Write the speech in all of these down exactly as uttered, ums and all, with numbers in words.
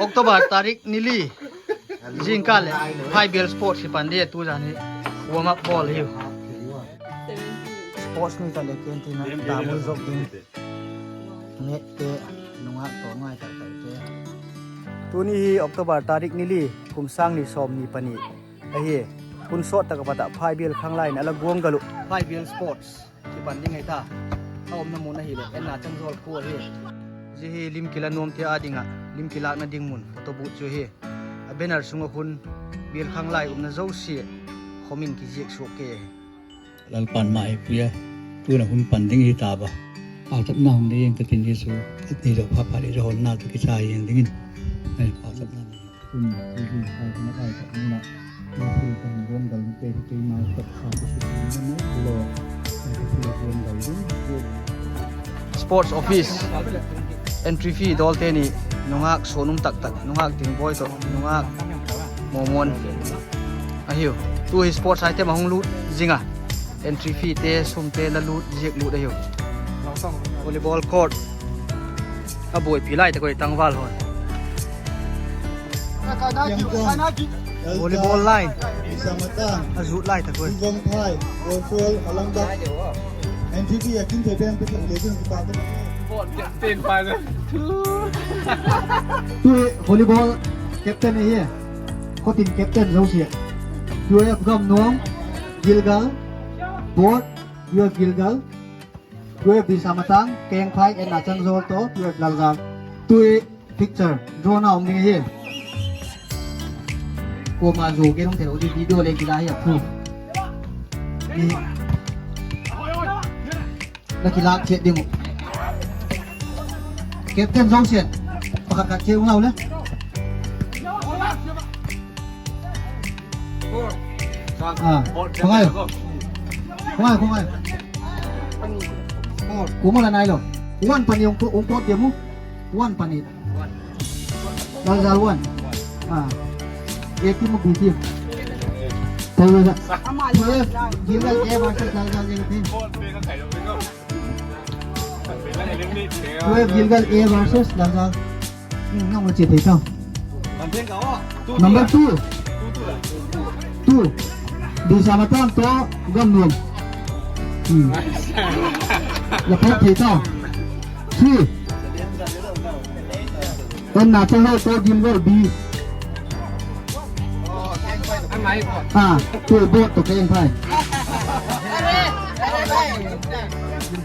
October tarik ni li, zingkal leh phaibel sports kipan ding a, tu zan hi warm up bawl hiu. Sports ni ta leh ken tina ta mul zop ding. Mette, nungak tawh ngai tak tak te. Tuni hi October tarik ni li, kum sâng ni sawmni pani ahi. Hun sawt tak a pat ah phaibel khanglai in a la guanggal uh phaibel sports kipan ding ahi ta. A umna mun ahileh Enna Changzawl khua ahi. Zia hi lim kila nuamte â ding ah lim kilâkna ding mun photo booth chu hi. A banner sung ah khun bial khanglai umna zosia khawm in kiziak suak kei ahi. Lalpa'n ma ei pui a, tun a hun pan ding hi ta ba. Pauchapna hung nei ing ka tin, Jesu a ti zo pha pha leh zo honna chu kichai ing dingin. Pauchapna hun hi hi ta hun a kai tak mun a, Jesu ka hun guanggal ni te hi keima tak sa ka su na mai lo. Sports office, entry fee dawlte ni, nungak suan um tak tak, nungak Dingbawi tawh nungak Mawmawn ahiu. Tu hi sports item a hung lût zing a, entry feete, sumte la lût ziak lût ahiu. Volleyball court a buaipi lai tak ui tangval hon. Volleyball line a zut lai tak ui. Tu hi volleyball captain ahi. Khawtin captain zosia, P O F Gamnuam, Gilgal, board, P O F Gilgal, P O F Disamatang, Kengphai, Enna Changzawl tawh P O F Lalzal. Tu hi picture draw na um ding ahi. Kuama zu gen hung thei lo di, video le kila hi a khu. La kilâk chiat ding uh. Captain zosia'n pakhat khat chia ung lau le. Khongai, khongai, khongai. Kuama la nailo. One pani ung pot diam u. One pani. Lalzal one. A team u, B team. Gilgal A versus Lalzal A team. Gilgal A versus Lalzal. Nang ma chia thei tau. Number two. Two. Disamatang tawh Gamnuam. La phat thei tau. Three. Enna Changzawl tawh Gilgal B. A, tu board tawh Kengphai.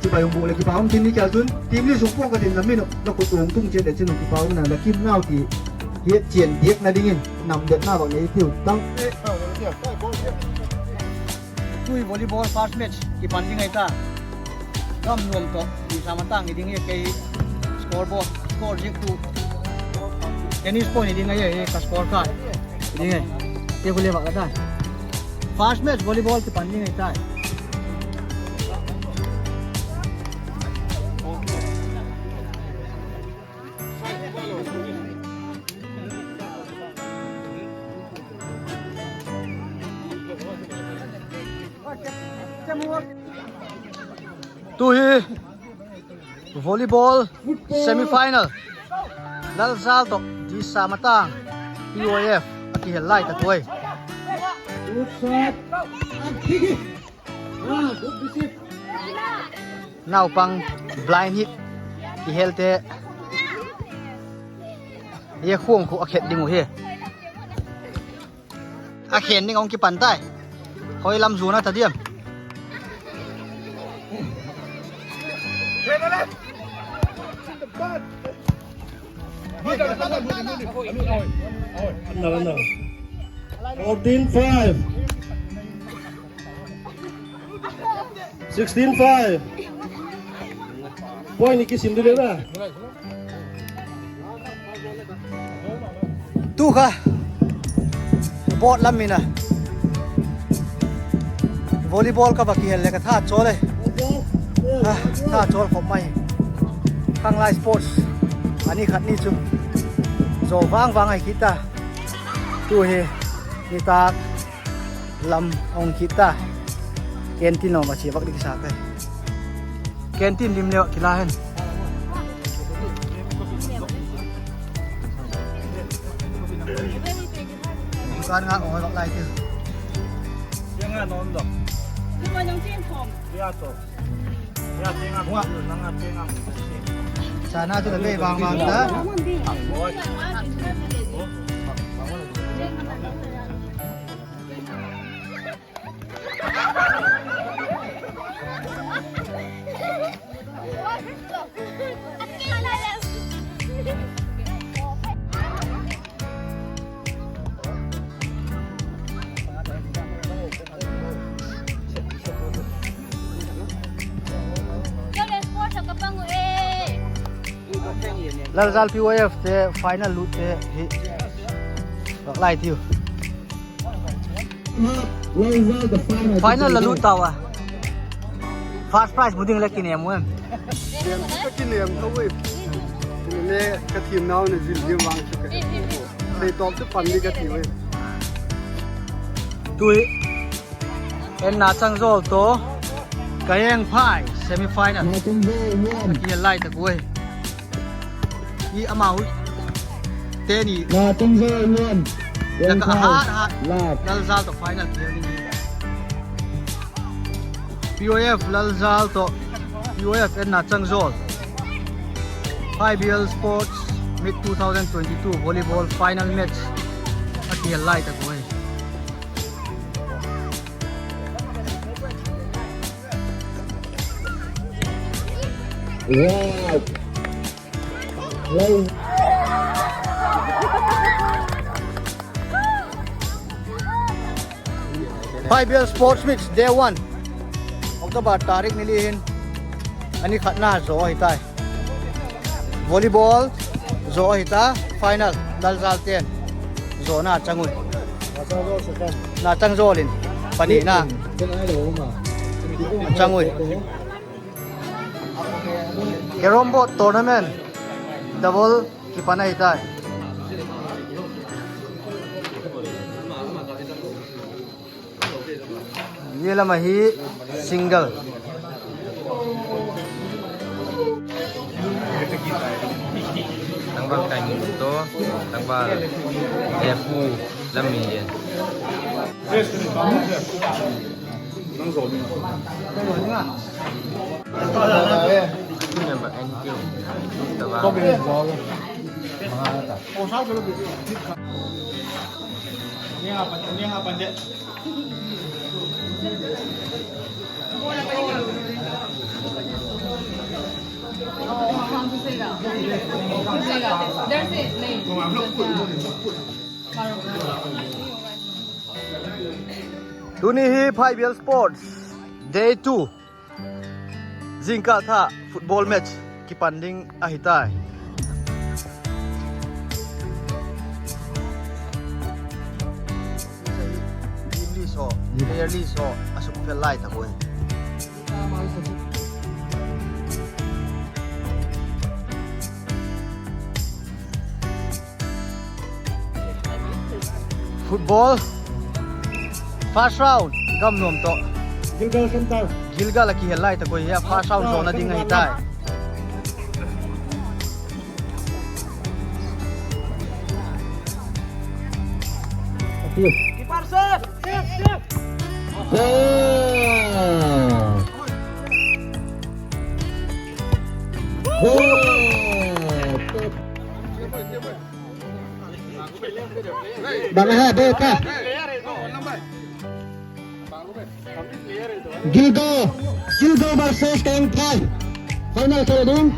Chibai um buk leh kipak um tin ni kia chun team li sung puang ka tin na min la khut ung tung chiat leh chin u kipak um na la kim nau ti hiat chian diakna dingin namdetna bang nei tiu tang. Tui volleyball first match kipan ding ahi ta. Gamnuam tawh Disamatang hi ding hi kei score board, score ziaktu. Tennis point hi ding ahi, ka score card hi ding ahi. Kei khu le vak la ta. First match volleyball kipan ding ahi ta. Tu hi volleyball semi final, Lalzal tawh Disamatang P O F a kihel lai ta tuai. Naupang blind hit kihelte hi khuang khu a khet ding uh hi. A khen ding a hung kipan tai. Hoi lam zuan a ta diam. Fourteen five. Sixteen five. Point ni kisim di le na. Tu kha board lam in a volleyball ka va kihel le ka tha chawl e. Tha chawl khop mai. Khanglai sports a ni khat ni chu zo vang vang ahi kit ta. Tu hi nitâk lam a hung kit ta. Canteen lam a chia vak ding kisa ka. Canteen lim leu kila hen. Dukan nga oi bak lai ti. Chana chu la bei bang bang ta. Lalzal P Y F te final lut te hi. Bak lai tiu. Final la lut tau a. First prize mu ding le kinem u em? Ka kinem tho e. Le ka thiam nau na zil diam vang chu ka. Sei tawp chu pan di ka ti e. Tui. En na chang zawl tawh. Ka heng phai semi final. Kial lai tak uai. I amau teni. Na chang zawl nuam. Laka hat hat. Lalzal tawh final kial ding hi. P Y F Lalzal tawh P Y F en na chang zawl. Phaibial Sports Meet two thousand twenty-two volleyball final match. A kial lai tak uai. Wow. Hello. Phaibial Sports Meet day one. October tarik ni li hin. Ani khatna zaw ahi tai. Volleyball zaw ahi ta, final Lalzal ten zawna chang ui. Na chang zawl in panina chang ui. Carrom board tournament double kipan ahi tai. Zia lam ahi single. Tangval kai ni to, tangval le pu lam min den. Tuni hi Phaibial Sports Day two. Zingkal tha football match kipan ding ahi tai. Team list haw, player list haw a suk fel lai tak uai. Football first round Gamnuam tawh Gilgal a kihel lai tak uai hi a, first round zawna ding ahi tai. Bang ha be ka. Gilgal, Gilgal versus Kayangphai. Final ka ding.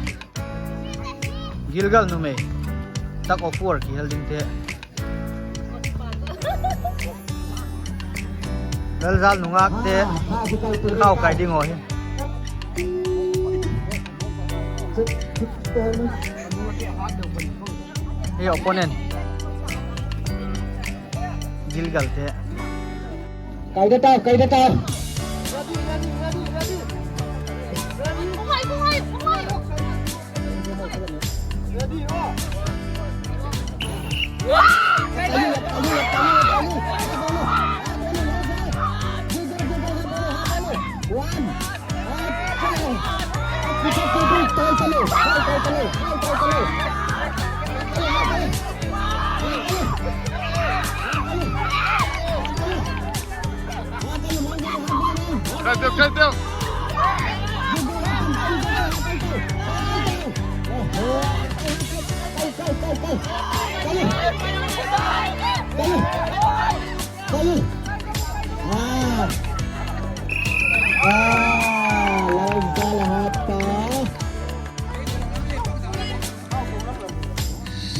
Gilgal numei tak awkward kihel dingte. Lalzal nungâkte khau kai ding aw hi. Hi opponent Gilgalte. Kai da ta, kai da ta. Kal teu, kal teu.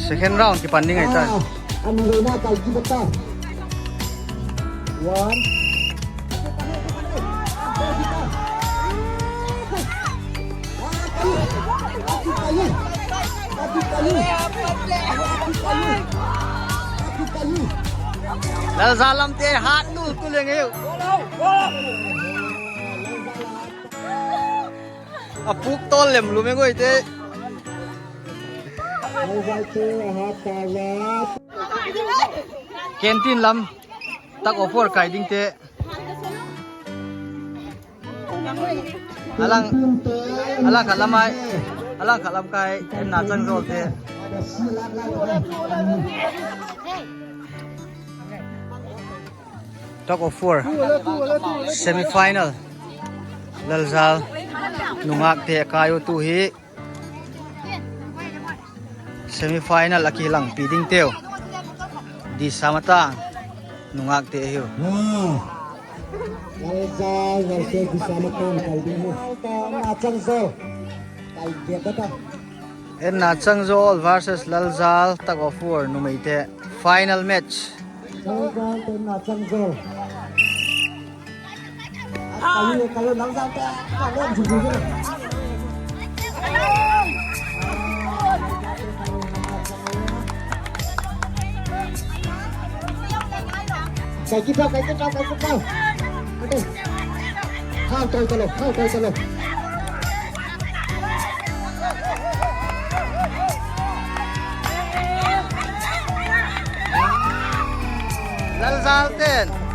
Second round kipan ding ahi ta. One. Lalzal lamte hat nul tu leng eu. A pûk tawl lem lum e guai te. Canteen lam tug of war kai dingte. A lang, a lang khat lam ai, a lang khat lam kai, Enna Changzawl te. Tug of war, semi final, Lalzal nungâkte a kai u tu hi. Semi final a kilangpi dingteu, Disamatang nungâkte ahiu. Enna Changzawl versus Lalzal tug of war numeite final match. Lalzal ten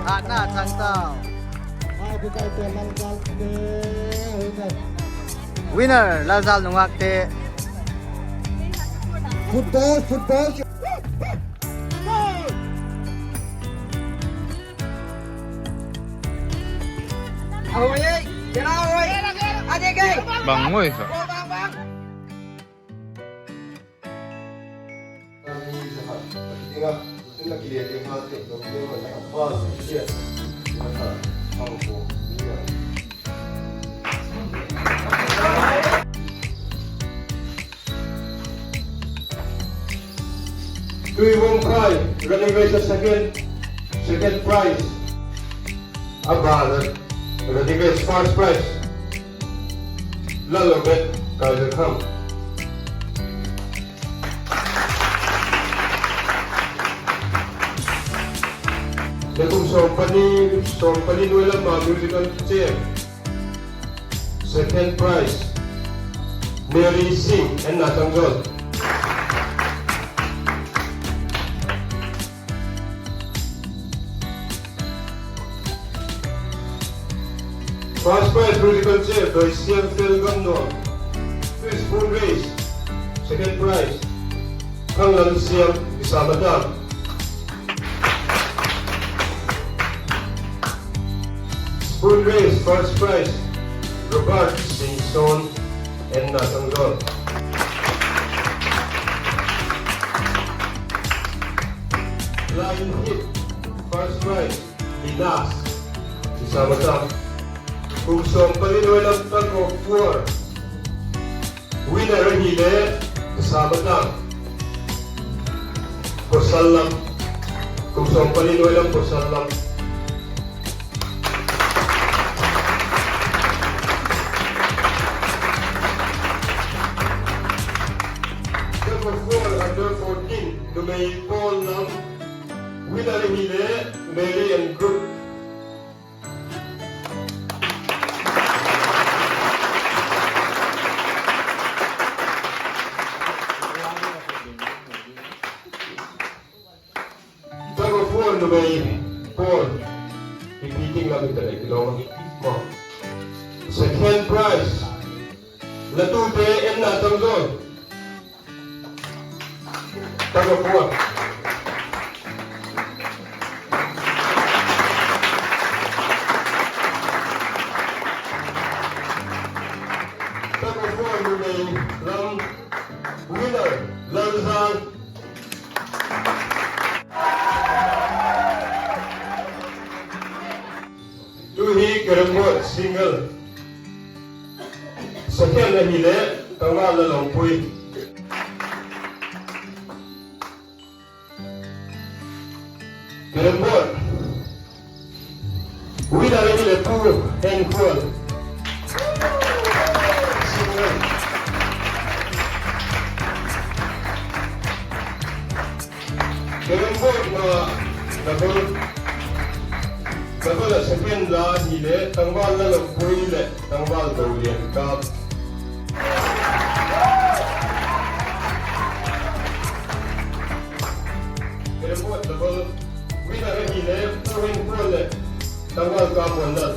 hatna chang tau. Winner, Lalzal nungâkte. Football, football. Bang ngoi kha. Tuivawngkhai, running race a second, second prize. A ban a running race first prize. Lalobet Kaiserkham. Kum sawm pani, sawm pani nuai lam a musical chair. Second prize, Mary Singh, Enna Changzawl. First prize, musical chair, Doisiam Felgamnuam. Spoon race, second prize, Thanglalsiam, Disamatang. Spoon race, first prize, Robert Singson, Enna Changzawl. Line hit, first prize, Vilas, Disamatang. Kum sawm pani nuai lam tug of war. Winner ahile Disamatang. Pawsal lam. Kum sawm pani nuai lam pawsal lam. Tug of war under fourteen, numei pawl lam. Winner ahile Mary and Group. Tug of war numei pawl. Repeating lam i ta leh kilawm a. Second prize, Latute Enna Changzawl. Tug of war. Numei lam winner, Lalzang. Tu hi carom board single second ahileh tangval Lalongpui. Carom board winner ahileh Pu Henkhual. Carom board ma double, double a second la ahileh tangval Lalongpui leh tangval Dolian kap. Carom board double winner ahileh Pu Henkhual leh tangval Kapuanlal.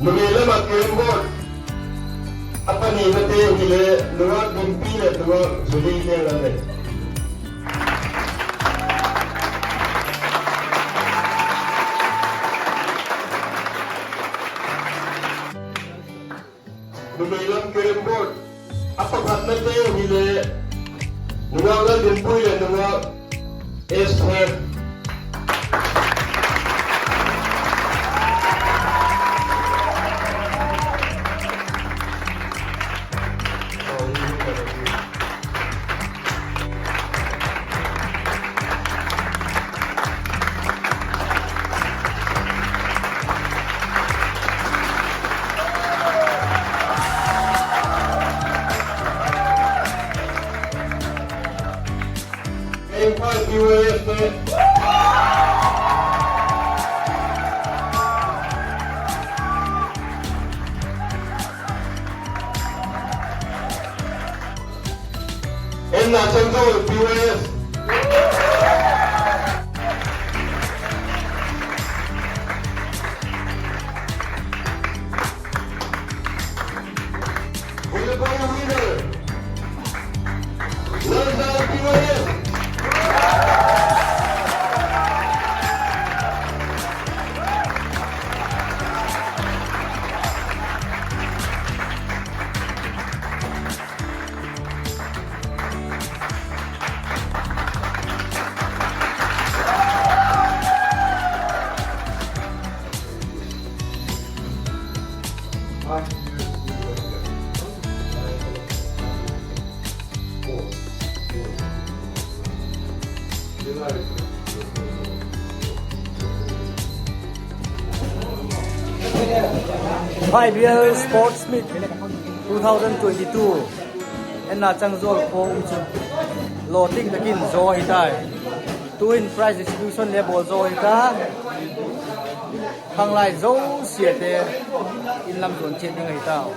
Numei lam ah carom board a paninate hileh Nungak Limpi leh Nungak Zuli Lengngan leh. Numei lam carom board a pakhatnate hileh Nungak Laldimpui leh Nungak Esther. Enna Changzol P Y S. Volleyball winner, Lalzang P Y S. Five Year Sports Meet two thousand twenty-two, Enna Changzol khua um chu lawting tak in zaw ahi tai. Tu'hin prize distribution le bawl zaw ahi ta. Khanglai zosiate in lam zuan chiat ding ahi tau.